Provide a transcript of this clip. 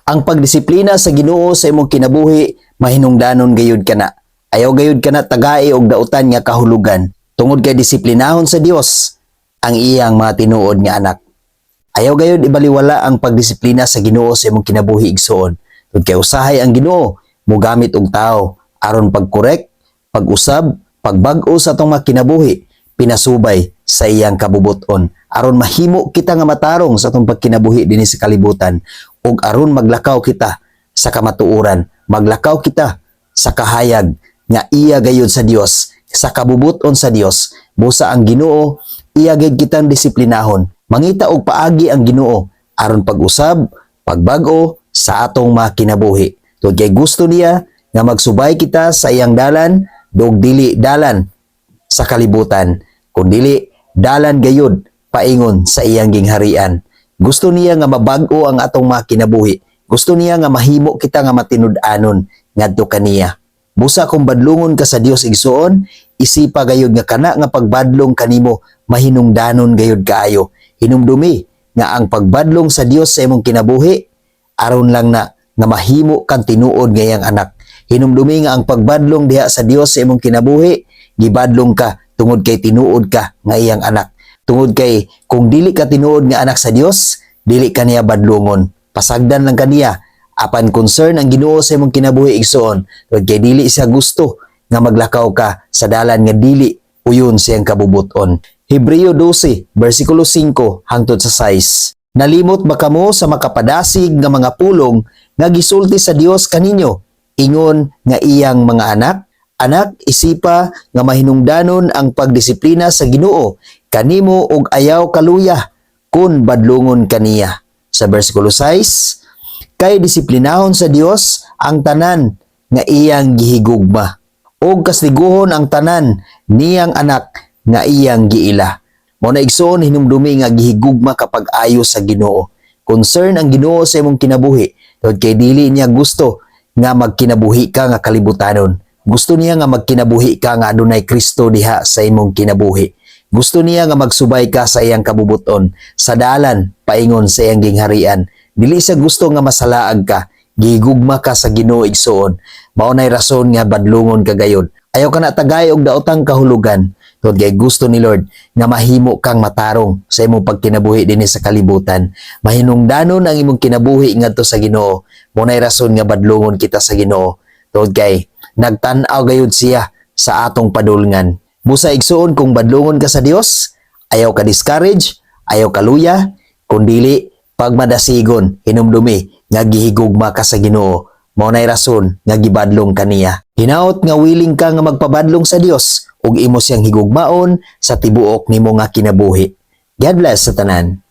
Ang pagdisiplina sa Ginoo sa imong kinabuhi, mahinungdanon gayud kana. Ayaw gayud kana tagai og dautan nga kahulugan tungod kay disiplinahon sa Dios ang iyang mga tinuod nga anak. Ayaw gayud ibaliwala ang pagdisiplina sa Ginoo sa imong kinabuhi, igsoon. Tungod kay usahay ang Ginoo mogamit og tao aron pagkorek, pag-usab, pagbag-o sa atong mga kinabuhi pinasubay sa iyang kabubuton aron mahimo kita nga matarong sa atong pagkinabuhi dinhi sa kalibutan ug aron maglakaw kita sa kamatuoran, maglakaw kita sa kahayag nga iya gayud sa Dios, sa kabubuton sa Dios. Busa ang Ginoo, iya gayud kitang disiplinahon. Mangita og paagi ang Ginoo aron pag-usab, pagbag-o sa atong mga kinabuhi. Tungod kay gusto niya nga magsubay kita sa iyang dalan, ug dili dalan sa kalibutan, kundili dalan gayud paingon sa iyang gingharian. Gusto niya nga mabag-o ang atong mga kinabuhi. Gusto niya nga mahimo kita nga matinud-anon ngadto kaniya. Busa kung badlungon ka sa Dios, igsoon, isipa gayud nga kana nga pagbadlong kanimo mahinungdanon gayud kaayo. Hinumdumi nga ang pagbadlong sa Dios sa imong kinabuhi aron lang na nga mahimo kang tinuod nga iyang anak. Hinumdumi nga ang pagbadlong diha sa Dios sa imong kinabuhi, gibadlong ka tungod kay tinuod ka nga iyang anak. Tungod kay kung dili ka tinuod nga anak sa Dios, dili ka niya badlungon. Pasagdan lang kaniya. Apan concern ang Ginoo sa imong kinabuhi, igsoon. Tungod kay dili siya gusto nga maglakaw ka sa dalan nga dili uyon siyang kabubuton. Hebreo 12, versikulo 5 hangtod sa 6. Nalimot ba kamo sa makapadasig nga mga pulong nga gisulti sa Dios kaninyo ingon nga iyang mga anak? Anak, isipa nga mahinungdanon ang pagdisiplina sa Ginoo kanimo ug ayaw kaluya kun badlungon kaniya. Sa versikulo 6, kay disiplinahon sa Dios ang tanan nga iyang gihigugma ug kastiguhon ang tanan niyang anak nga iyang giila. Mao na, igsoon, hinumdumi nga gihigugma kapag ayo sa Ginoo. Concern ang Ginoo sa imong kinabuhi tungod kay dili niya gusto nga magkinabuhi ka nga kalibutanon. Gusto niya nga magkinabuhi ka nga adunay Kristo diha sa imong kinabuhi. Gusto niya nga magsubay ka sa iyang kabubuton, sa dalan paingon sa iyang gingharian. Dili siya gusto nga masalaag ka. Gihigugma ka sa Ginoo, igsoon. Mao nay rason nga badlungon ka gayod. Ayaw ka na tagay og daotang kahulugan. Tungod kay gusto ni Lord nga mahimo kang matarong sa imong pagkinabuhi dinhi sa kalibutan. Mahinungdanon ang imong kinabuhi ngadto sa Ginoo. Mao nay rason nga badlungon kita sa Ginoo. Tungod kay nagtan-aw gayud siya sa atong padulngan. Busa, igsoon, kung badlungon ka sa Dios, ayaw ka discourage, ayaw ka luya, kundili pagmadasigon, hinumdumi nga gihigugma ka sa Ginoo. Mao nay rason nga gibadlong kaniya. Hinaot nga willing ka nga magpabadlong sa Dios ug imo siyang higugmaon sa tibuok nimo nga kinabuhi. God bless sa tanan.